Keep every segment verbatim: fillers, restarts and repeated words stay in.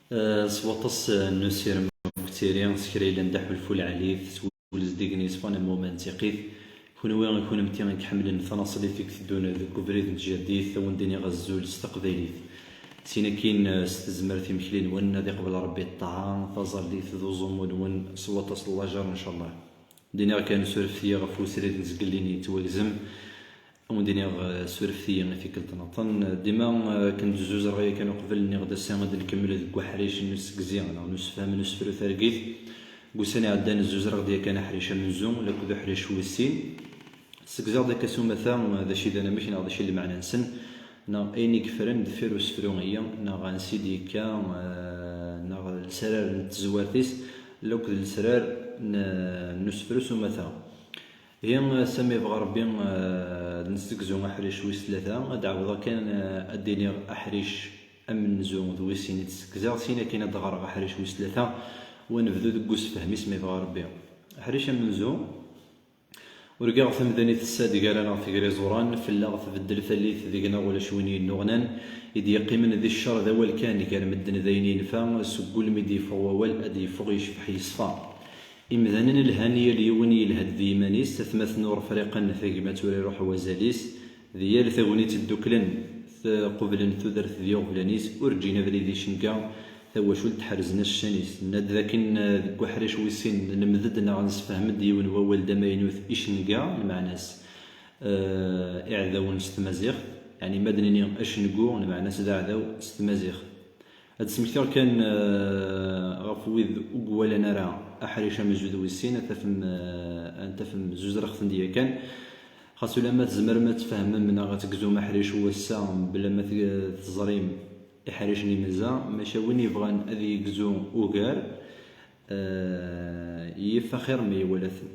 Eh, s waṭas, eh, n usirem akked tiri, s kra yellan d aḥulfu lɛali, twel zeddigen yesfan am waman d tiqit. Kunwi, kunemti i iḥemmlen tanaṣlit i iteddun deg ubrid n tjaddit, a wen-d-iniɣ azul s teqbaylit. Sin akkin, eh, s tezmert imekli-nwen, ad iqbel Rebbi ṭṭaɛa, taẓallit d uẓumu-nwen s waṭas n lajer, ncallah. D-iniɣ kan surfet-iyi ɣef wesrid n zgelli-nni yettwagzem. Ad wen-d-iniɣ, eh, surfet-iyi i tikkelt n aṭṭan. Dima, eh, akken d-zzuzereɣ yakan uqbel, nniɣ-d ass-a ad nkemmel deg uḥric n usegzi neɣ n usefhem n usefru targit. Deg ussan iɛeddan zzuzereɣ-d yakan aḥric amenzu lakked uḥric wis sin. Segzaɣ-d akka s umata, eh, d acu i d anamek neɣ d acu i d lmeɛna-nsen, neɣ ayen i yeffren deffir usefru-agi, neɣ ansi d-yekka, eh, neɣ lesrar n tezwart-is, lakked lesrar n, n usefru s umata. Ihi, ass-a ma yebɣa Rebbi, eh, ad nessegzu aḥric wis tlata, ad d-ɛawdeɣ kan, eh, ad d-iniɣ aḥric amenzu d wis sin i d-segzeɣ, sin akin ad d-ɣreɣ aḥric wis tlata, u ad nebdu deg usefhem-is ma yebɣa Rebbi. Aḥric amenzu, urgaɣ tamdan i tessa-d gar-aneɣ tegri iẓuran, fell-aɣ tbeddel tallit, deg-neɣ ulac win yennuɣnan, i d-yeqqimen di ccer d awal kan gar medden d ayen yenfa, seg wulmi d-yeffeɣ wawal ad d-yeffeɣ yecbeḥ yeṣfa. Imdanen lhan yal yiwen yelha-d d yiman-is, atmaten ur friqen, tagmat ur iruḥ wazal-is, di yal tagnit dduklen, t-, qublen tudert d yiɣeblan-is, ur ǧǧin abrid icenga, tawacult ḥerzen-as ccan-is. Nenna-d dakken, eh, deg uḥric wis sin nlemmed-d neɣ nessefhem-d yiwen wawal d amaynut, icenga, lmeɛna-s, eh, iɛdawen s tmaziɣt, yeɛni ma d-nini acengu, lmeɛna-s d aɛdaw s tmaziɣt. Ad d-smektiɣ kan, eh, ɣef wid ur iwalan ara aḥric amenzu d wis sin, ad tafem, eh, ad tafem zuzereɣ-ten-d yakan. Xas ulamma tzemrem ad tfehmem neɣ ad tegzum aḥric n wass-a mebla ma t-, teẓrim iḥricen imenza, maca win yebɣan ad yegzu ugar, eh, yif axir ma iwala-ten.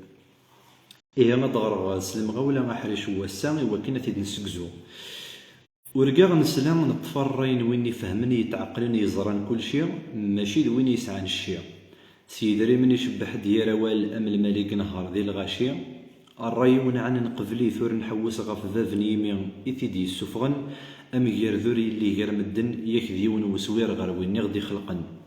Ihi ad d-ɣreɣ s lemɣawla aḥric n wass-a i wakken ad t-id-nessegzu. Urgaɣ nesla neṭṭef ṛṛay n win ifehmen, yetɛeqqlen, yeẓran kulci, mačči d win yesɛan cci. S yidrimen icebbeḥ-d yir awal am lmal i inehheṛ di lɣaci. Ṛṛay iwenɛen nqebl-it, ur nḥewwes ɣef bab n yimi i t-id-yessufɣen, amgired ur yelli gar medden, yak d yiwen weswir ɣer win i ɣ-d-ixelqen.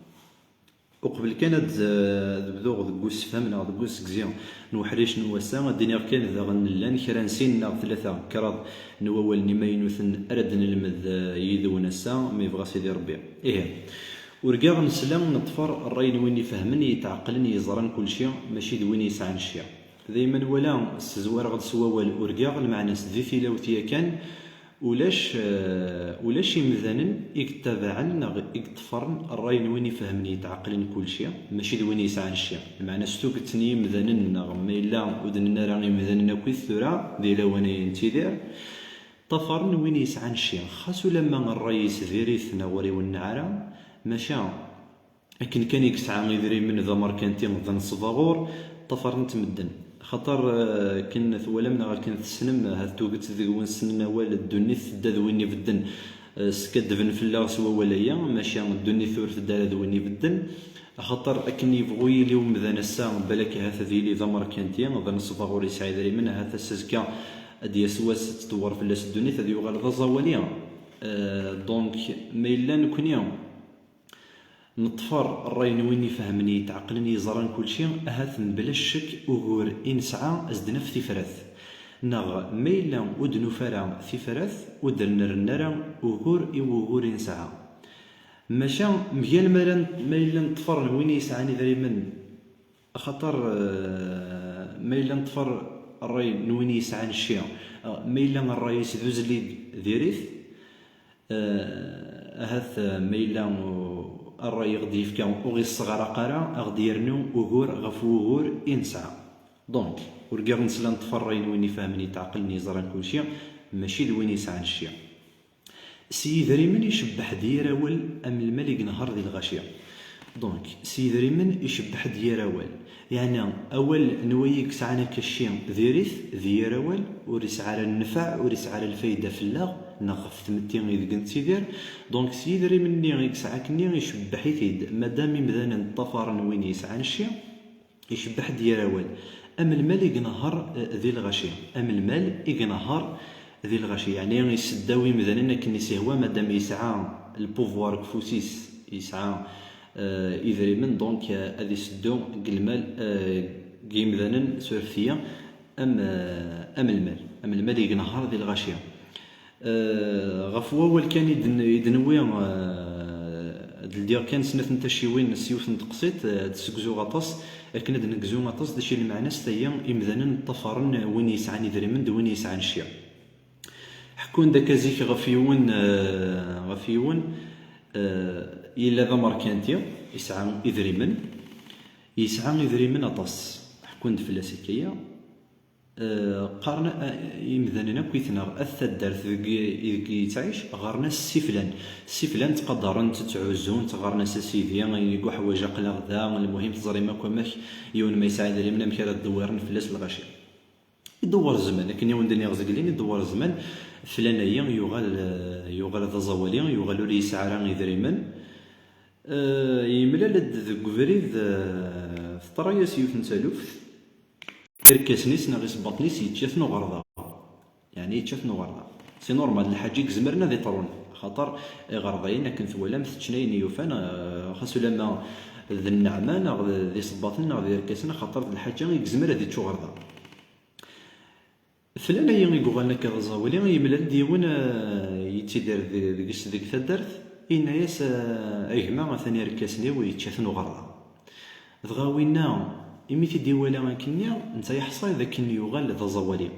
Uqbel kan ad, ad bduɣ deg usefhem neɣ deg usegzi n uḥric n wass-a, ad d-iniɣ kan daɣen llan kra n sin neɣ tlata, kraḍ n wawalen imaynuten ara d-nelmed, eh, yid-wen ass-a, ma yebɣa Sidi Ṛebbi. Ihi, urgaɣ nesla neṭṭfer ṛṛay n win ifehmen, yetɛeqqlen, yeẓran kulci, mačči d win yesɛan cci. Dayma nwala, ssezwareɣ-d s wawal urgaɣ, lmeɛna-s di tilawt yakan, ulac, eh, ulac imdanen i yettabaɛen neɣ i yeṭṭfaren ṛṛay n win ifehmen, yetɛeqqlen kulci, mačči d win yesɛan cci. Lmeɛna s tuget n yimdanen, neɣ ma yella ur d-nenni ara imdanen akkit tura, di lawan ay nettidir, ṭṭafaren win yesɛan cci, xas ulamma ṛṛay-is diri-t neɣ ur iwenneɛ ara, maca akken kan i yesɛa idrimen d amerkanti d anesbaɣur, ṭṭafaren-t medden. Axaṭer, eh, akken twalam neɣ akken tessnem, ahat tuget deg-wen ssnen awal, ddunit tedda d win ibedden. Eh, skaddben fell-aɣ s wawal-aya, maca ddunit ur tedda ara d win ibedden. Axaṭer akken yebɣu yili umdan ass-a, balak ahat ad yili d amerkanti, d anesbaɣur yesɛa idrimen, ahat ass azekka ad d-yas wass, ad tdewwer fell-as ddunit, ad yuɣal d aẓawali. Eh, donc, ma yella nekni neṭṭfer ṛṛay n win ifehmen, yetɛeqqlen, yeẓran kulci, ahat mebla ccek ugur i nesɛa ad s-d-naf tifrat. Neɣ ma yella ur d-nufi ara tifrat, ur d-nerni ara ugur i wugur i nesɛa. Maca mgal ma yella, ma yella neṭṭfer n win yesɛan idrimen, axaṭer, eh, ma yella neṭṭfer ṛṛay n win yesɛan cci, eh, ma yella ṛṛay-is d uzlid diri-t, eh, ahat, eh, ma yella, uh, ṛṛay i ɣ-d-yefka ur ɣ-isseɣraq ara, a ɣ-d-yernu ugur ɣef wugur i nesɛa. Donc, urgaɣ nesla neṭṭfer ṛṛay n win ifehmen, yetɛeqqlen, yeẓran kulci, mačči d win yesɛan cci. S yidrimen icebbeḥ-d yir awal am lmal i inehheṛ di lɣaci. Donc, s yidrimen icebbeḥ-d yir awal. Yeɛni, awal n wayi i yesɛan akka cci diri-t, d yir awal, ur yesɛi ara nnfeɛ, ur yesɛi ara lfayda fell-aɣ, neɣ ɣef tmetti ideg nettidir. Donc, s yidrimen-nni i yesɛa akkenni, icebbeḥ-it-id, madam imdanen ṭṭafaren win yesɛan cci, icebbeḥ-d yir awal. Am lmal i inehheṛ, eh, di lɣaci. Am lmal i inehheṛ di lɣaci. Yeɛni, iseddaw imdanen akken i s-ihwa, madam yesɛa le pouvoir deg ufus-is, yesɛa euh, idrimen, donc, euh, ad iseddu deg lmal, euh, deg yimdanen, surfet-iyi, am, euh, am lmal, am lmal ignehher di lɣaci. Euh, ɣef wawal kan i d-, i d-newwi, euh, ad ldiɣ kan snat n tacciwin s yiwet n teqsiṭ, euh, ad d-ssegzuɣ aṭas, akken ad negzu aṭas d acu i lmeɛna s tayi imdanen ṭṭafaren win yesɛan idrimen d win yesɛan cci. Ḥekkun-d akka zik ɣef yiwen, eh, ɣef yiwen, eh, yella d amerkanti, yesɛa idrimen, yesɛa idrimen aṭas. Ḥekkun-d fell-as akka-ya. Eh, qqaren, eh, imdanen akk i tneɣ at taddart deg, deg yettɛic, ɣaren-as Siflan. Siflan ttqadaren-t, ttɛuzzun-t, ɣaren-as a sidi, i uḥwaǧ aql-aɣ da, lmuhim teẓrim akk amek yiwen ma yesɛa idrimen amek ara ddewwiren fell-as lɣaci. Idewwer zzman, akken i wen-d-nniɣ zeglin, idewwer zzman, flan-ayi yuɣal, eh, yuɣal d aẓawali, yuɣal ur yesɛi ara idrimen. Eh, yemlal-d deg ubrid, eh, teḍra-yas yiwet n taluft, irkasen-is neɣ isebbaḍen-is yečča-ten uɣerda. Yeɛni yečča-ten uɣerda. C'est normal, lḥaǧa i izemren ad iṭrun, axaṭer iɣerdayen akken twalam teččen ayen i yufan, eh, xas ulamma d nneɛma neɣ d, d isebbaḍen neɣ d irkasen, axaṭer d lḥaǧa i yezmer ad ičč uɣerda. Flan-ayi i yuɣalen akka d aẓawali, yemlal-d yiwen, eh, yettidir de-, deg-s deg taddart, yenna-yas, eh, a gma, atan irkasen-iw yečča-ten uɣerda. Dɣa winna, imi t-id-iwala akkenni, netta yeḥṣa d akken yuɣal d aẓawali.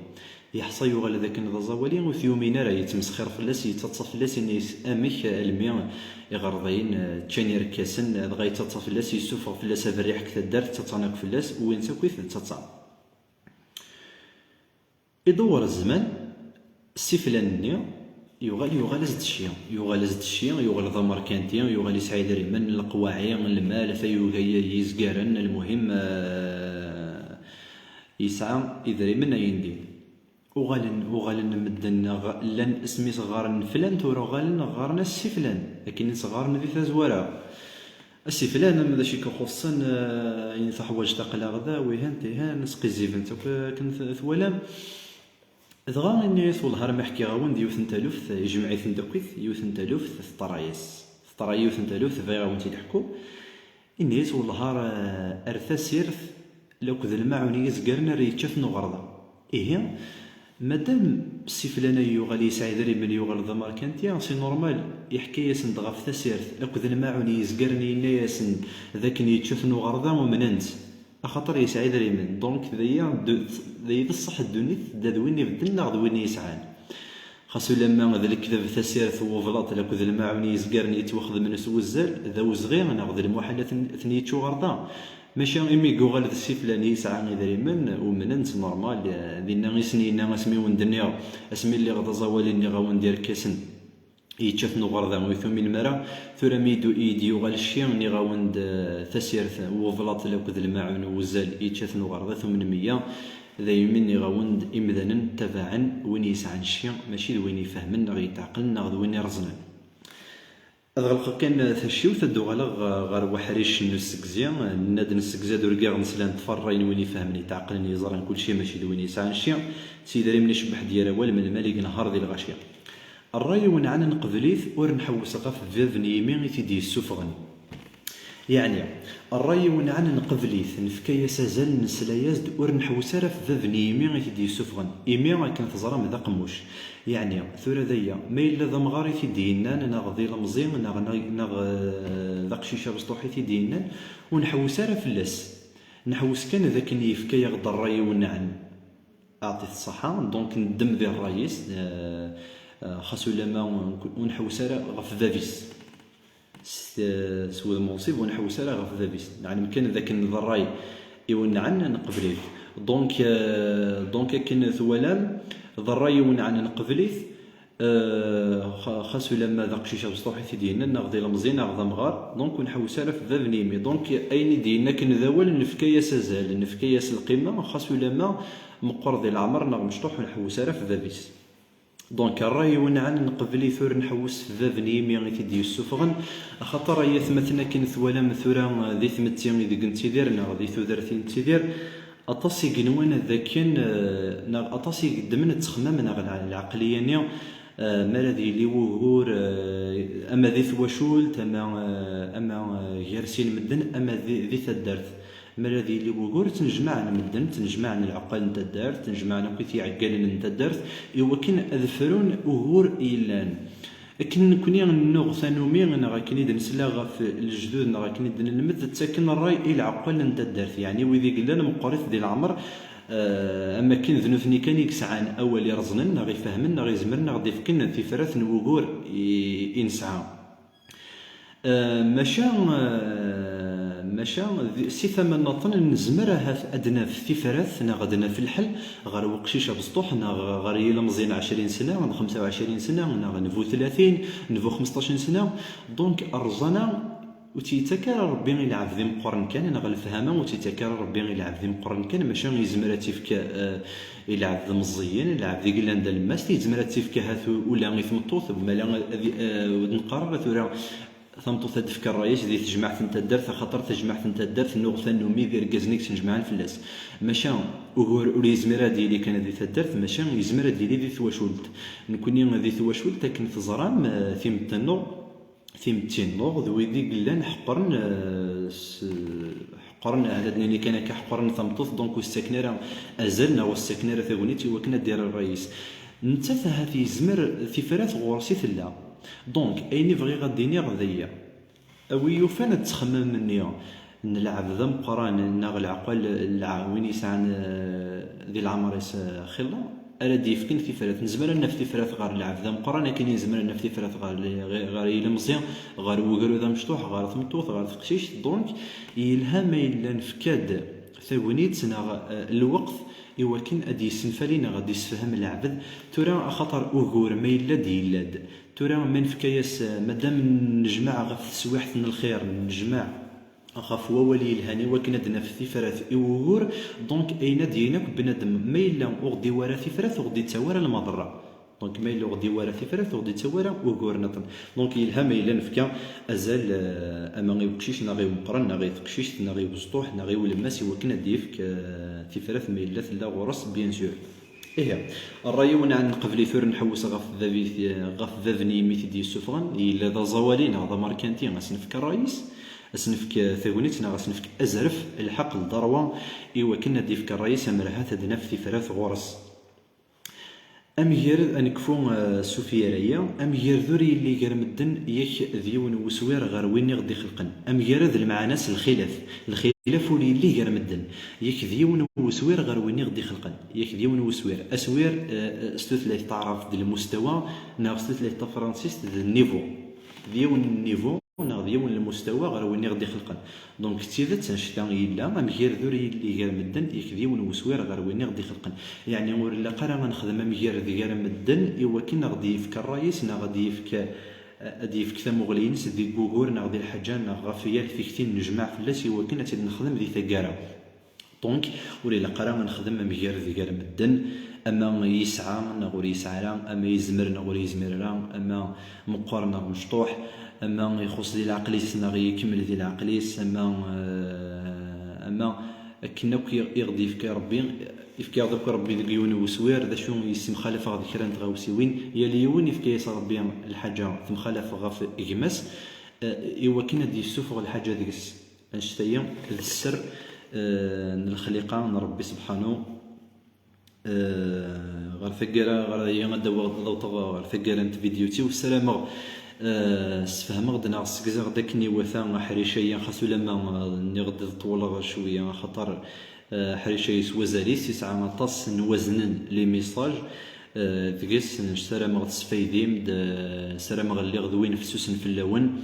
Yeḥṣa yuɣal d akken d aẓawali, ur t-yumin ara, yettmesxir fell-as, yettaḍsa fell-as, yenna-yas amek almi iɣerdayen, eh, ččan irkasen, dɣa yettaḍsa fell-as, yessufeɣ fell-as aberriḥ deg taddart, ttaḍsan akk fell-as, wwin-tt akkit d taḍsa. Idewwer zzman, siflan-nni yuɣal, yuɣal-as-d cci, yuɣal-as-d cci, yuɣal d amerkanti, yuɣal yesɛa idrimen, leqwaɛi, lmal, tayuga yezgaren, lmuhim, eh, yesɛa idrimen ayendin. Uɣalen, uɣalen medden neɣ llan asmi s-ɣɣaren flan, tura uɣalen ɣɣaren-as siflan, akken i s-ɣɣaren di tazwara. A siflan, am d acu i k-ixuṣṣen, eh, ayen tuḥwaǧeḍ aql-aɣ da, wihan tihan, sqizziben-tt akk akken t-, twalam. Dɣa ini-as wellah ar ma ḥkiɣ-awen-d yiwet n taluft, ijmeɛ-iten-d akkit, yiwet n taluft teḍra-yas. Teḍra yiwet n taluft, bɣiɣ ad wen-tt-id-ḥkuɣ. Ini-as wellah ar, ar tasirt, lakked lmaɛun i yezgaren ara yečča-ten uɣerda. Ihi, madam siflan-a yuɣal yesɛa idrimen, yuɣal d amerkanti, c'est normal, iḥka-yasen-d ɣef tasirt akked lmaɛun yezgaren, yenna-yasen d akken yečča-ten uɣerda, umnen-t, axaṭer yesɛa idrimen. Donc, d aya, d, d aya d ṣṣeḥ ddunit, da d win ibedden neɣ d win yesɛan. Xas ulamma d lekdeb, tasirt, weblaṭ akked lmaɛun yezgaren yettwaxedmen s wuzzal, d awezɣi neɣ d lmuḥal ad ten-, ad ten-yečč uɣerda. Maca imi yuɣal d siflan yesɛa idrimen, umnen-t normal, eh, dinna i sen-yenna asmi wen-d-nniɣ, asmi lliɣ d aẓawali nniɣ-awen-d irkasen yečča-ten uɣerda, ur tuminem ara. Tura mi d-, i d-yuɣal cci, nniɣ-awen-d, eh, tasirt, weblaṭ akked lmaɛun, wuzzal yečča-ten uɣerda, tumnem-iyi. Daymi nniɣ-awen-d imdanen ttabaɛen win yesɛan cci, mačči d win ifehmen neɣ yetɛeqlen neɣ d win ireẓnen. Ad ɣelqeɣ kan tacciwt, ad d-uɣaleɣ ɣer weḥric n usegzi. Nenna-d, nessegza-d urgaɣ, nesla, neṭṭef ṛṛay n win ifehmen, yetɛeqlen, yeẓran kulci, mačči d win yesɛan cci. S yidrimen icebbeḥ-d yir awal, melmal i inehheṛ di lɣaci. Ṛṛay iwenɛen nqebl-it, ur nḥewwes ɣef bab n yimi i t-id-yessufɣen. Yeɛni, ṛṛay iwenɛen nqebl-it, nefka-yas azal, nesla-yas-d, ur nḥewwes ara ɣef bab n yimi i t-id-yessufɣen. Imi, akken teẓram, d aqemmuc. Yeɛni, tura d aya, ma yella d amɣar i t-id-yennan, neɣ d ilemẓi, neɣ, neɣ, neɣ, eh, d aqcic abesṭuḥ i t-id-yennan, ur nḥewwes ara fell-as. Nḥewwes kan d akken yefka-yaɣ-d ṛṛay iwenɛen. Aɛṭit ṣṣaḥa, donc neddem di ṛṛay-is, eh, eh, xas ulamma ur nḥewwes ara ɣef bab-is. S, s wudem unṣib ur nḥewwes ara ɣef bab-is. Neɛlem kan d akken d ṛṛay iwenɛen, nqebl-it. Donc, eh, donc akken twalam, d ṛṛay iwenɛen, nqebl-it, eh, xa-, xas ulamma d aqcic abesṭuḥ i t-id-yennan, neɣ d ilemẓi, neɣ d amɣar, donc ur nḥewwes ara ɣef bab n yimi. Donc ayen i d-yenna akken d awal, nefka-yas azal, nefka-yas lqima, xas ulamma meqqer di leɛmer neɣ mecṭuḥ, ur nḥewwes ara ɣef bab-is. Donc, ṛṛay iwenɛen nqebl-it, ur nḥewwes f bab n yimi i t-id-yessufɣen, axaṭer ay atmaten, akken twalam tura di tmetti ideg nettidir neɣ di tudert i nettidir, aṭas i yenwan d akken, eh, neɣ aṭas i yeddmen ttexmam neɣ lɛ-, lɛeqliya-nni, Eh, mi ara d-yili wugur, eh, ama di twacult, ama, eh, ama, eh, gar sin medden, ama di, di taddart. Mi ara d-yili wugur, ttnejmaɛen medden, ttnejmaɛen lɛeqqal n taddart, ttnejmaɛen akk iɛeggalen n taddart, i wakken ad frun ugur yellan. Akken nekni nuɣ tanumi, neɣ akken i d-nesla ɣef lejdud, neɣ akken i d-nelmed, ttaken ṛṛay i lɛeqqal n taddart, yeɛni wid i yellan meqqrit di leɛmer, eh, am akken d nutni kan i yesɛan awal ireẓnen, neɣ ifehmen, neɣ izemren ad ɣ-d-ifken tifrat n wugur i, i nesɛa. Eh, maca, eh, maca, di, si tama nniḍen, nezmer ahat ad naf tifrat, neɣ ad naf lḥel ɣer weqcic abesṭuḥ, neɣ ɣer yilemẓi n ɛecrin sna, neɣ xemsa u ɛecrin sna, neɣ n bu tlatin, n bu xmesṭac n sna. Donc, rrẓana ur tt-yettak ara Ṛebbi i lɛebd imeqqren kan, neɣ lefhama ur tt-yettak ara Ṛebbi i lɛebd imeqqren kan, maca yezmer ad tt-ifk, eh, i lɛebd meẓẓiyen, i lɛebd i yellan d alemmast, yezmer ad tt-ifk ahat u-, ula i tmeṭṭut, mala ad, eh, ur d-neqqar ara tura tameṭṭut ad d-tefk ṛṛay-is di tejmaɛt n taddart, axaṭer tajmaɛt n taddart nuɣ tanumi d irgazen i yettnejmaɛen fell-as. Maca ugur ur yezmir ad yili kan di taddart, maca yezmer ad yili di twacult. Nekni di twacult, akken teẓram, eh, timetti-nneɣ, timetti-nneɣ d wid i yellan ḥeqren, eh, s-, ḥeqren, ahat ad nini kan akka, ḥeqren tameṭṭut, donc ur s-ttaken ara azal neɣ ur s-ttaken ara tagnit i wakken ad d-irr ṛṛay-is. Nettat ahat yezmer tifrat ɣur-s i tella. Donc, ayen i bɣiɣ ad d-iniɣ d aya. A wi yufan ad txemmem-nni n lɛebd ameqqran neɣ lɛeqqal, lɛa-, win yesɛan, eh, di leɛmer-is, eh, xilla, ara d-yefken tifrat. Nezmer ad naf tifrat ɣer lɛebd ameqqran, akken i nezmer ad naf tifrat ɣer, ɣer, ɣer yilemẓi, ɣer wegrud amecṭuḥ, ɣer tmeṭṭut, ɣer teqcict. Donc, yelha ma yella nefka-d tagnit neɣ, eh, lweqt i wakken ad d-yessenfali neɣ ad d-yessefhem lɛebd. Tura, axaṭer ugur ma yella-d, yella-d. Tura, ma nefka-yas, eh, madam nejmaɛ ɣef teswiḥt n lxir, nejmaɛ ɣef wawal yelhan i wakken ad d-naf tifrat i wugur, donc ayen ad d-yini akk bnadem, ma yella ur ɣ-d-iwara tifrat, ur ɣ-d-ittawi ara lmaḍerra. Donc ma yella ur ɣ-d-iwara tifrat, ur ɣ-d-ittawi ara ugur nniḍen. Donc yelha ma yella nefka azal, eh, ama i uqcic neɣ i umeqqran neɣ i teqcict neɣ i ubesṭuḥ neɣ i ulemmas i wakken ad d-yefk, eh, tifrat ma yella tella ɣur-s, bien sûr. Ihi, ṛṛay-iw neɣ nqebl-it ur nḥewwes ɣef bab-it, ɣef bab n yimi i t-id-yessufɣen, yella d aẓawali neɣ d amerkanti, ad s-nefk ṛṛay-is, ad s-nefk tagnit neɣ ad s-nefk azref, lḥeqq, lderwa, i wakken ad d-yefk ṛṛay-is, amer ahat ad naf tifrat ɣur-s. Amgired, ad nekfu, eh, s ufyar-agi, amgired ur yelli gar medden yak d yiwen n weswir ɣer win i ɣ-d-ixelqen. Amgired lmeɛna-s lxilaf. Lxilaf ur yelli gar medden. Yak d yiwen n weswir ɣer win i ɣ-d-ixelqen. Yak d yiwen n weswir. Aswir, eh, s tutlayt taɛrabt d lmustawa, neɣ s tutlayt tafransist d niveau. D yiwen n niveau, neɣ d yiwen n lmustawa ɣer win i ɣ-d-ixelqen. Donc, d tidet, annect-a yella, amgired ur yelli gar medden, yak d yiwen n weswir ɣer win i ɣ-d-ixelqen. Yeɛni, ur ilaq ara ad nexdem amgired gar medden i wakken ad ɣ-d-yefk ṛṛay-is, neɣ ad d-yefk, ad d-yefk tamuɣli-ines deg wugur, neɣ di lḥaǧa, neɣ ɣef yal tikti n nejmaɛ fell-as i wakken ad tt-id-nexdem di taggara. Donc, ur ilaq ara ad nexdem amgired gar medden, ama yesɛa neɣ ur yesɛi ara, ama yezmer neɣ ur yezmir ara, ama meqqer neɣ mecṭuḥ, ama ixuṣ di leɛqel-is neɣ ikemmel di leɛqel-is, ama, eh, ama akken akk i, i ɣ-d-yefka Ṛebbi, yefka-yaɣ-d akk Ṛebbi deg yiwen n weswir, d acu yessemxalaf ɣef kra n tɣawsiwin, yal yiwen yefka-yas Ṛebbi lḥaǧa temxalaf ɣef gma-s, eh, i wakken ad d-yessufeɣ lḥaǧa deg-s. Annect-agi d sser, eh, n lexliqa n Ṛebbi Sebḥanu. Eh, ɣer taggara, ɣer aya ad d-awiɣ, ad awḍeɣ ɣer taggara n tvidyut-iw. Ssarameɣ, eh, sfehmeɣ-d neɣ ssegzaɣ-d akken iwata aḥric-agi, xas ulamma, eh, nniɣ-d d ṭewleɣ cwiya, axaṭer, eh, aḥric-agi s wazal-is yesɛa aṭas n waznen, les messages, eh, deg-s. Ssarameɣ tesfaydim-d, eh, ssarameɣ lliɣ d win fessusen fell-awen.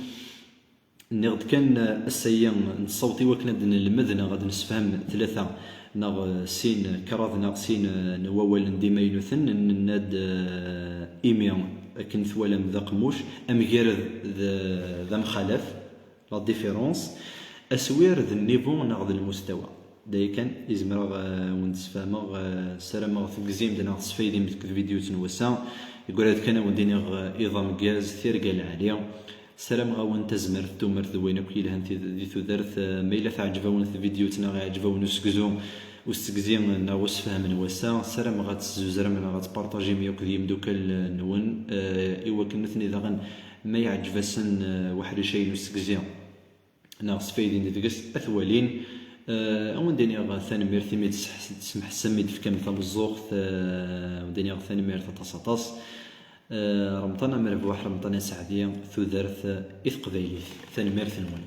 Nniɣ-d kan, eh, ass-agi nessaweḍ i wakken ad d-nelmed neɣ ad d-nessefhem tlata neɣ, eh, sin, kraḍ neɣ sin, eh, n wawalen d imaynuten. Nenna-d, eh, imi, akken twalam, d aqemmuc, amgired d, d amxalaf, la différence, aswir d niveau neɣ d lmustawa. D aya kan i zemreɣ, eh, wen-d-sfehmeɣ, eh, ssarameɣ tegzim-d neɣ tesfaydim deg tvidyut n wass-a. Yeggra-d kan ad wen-d-iniɣ, eh, iḍ ameggaz, tirga lɛali. Ssarameɣ-awen tazmert, tumert d wayen akk yelhan di tudert. Ma yella teɛǧeb-awen tvidyut neɣ iɛǧeb-awen usegzu, usegzi neɣ usefhem n wass-a, ssarameɣ ad tt-tzuzrem neɣ ad tt-partajim yakk d yimdukal-nwen, iwakken nutni daɣen ma iɛǧeb-asen weḥric-ayi n usegzi neɣ sfaydin deg-s ad t-walin. Ad wen-d-iniɣ tanemmirt imi d-tesmeḥsem, i d-tefkam tameẓẓuɣt. Ad wen-d-iniɣ tanemmirt aṭas aṭas. Remḍan amerbuḥ, Remḍan aseɛdi, tudert i teqbaylit. Tanemmirt-nwen.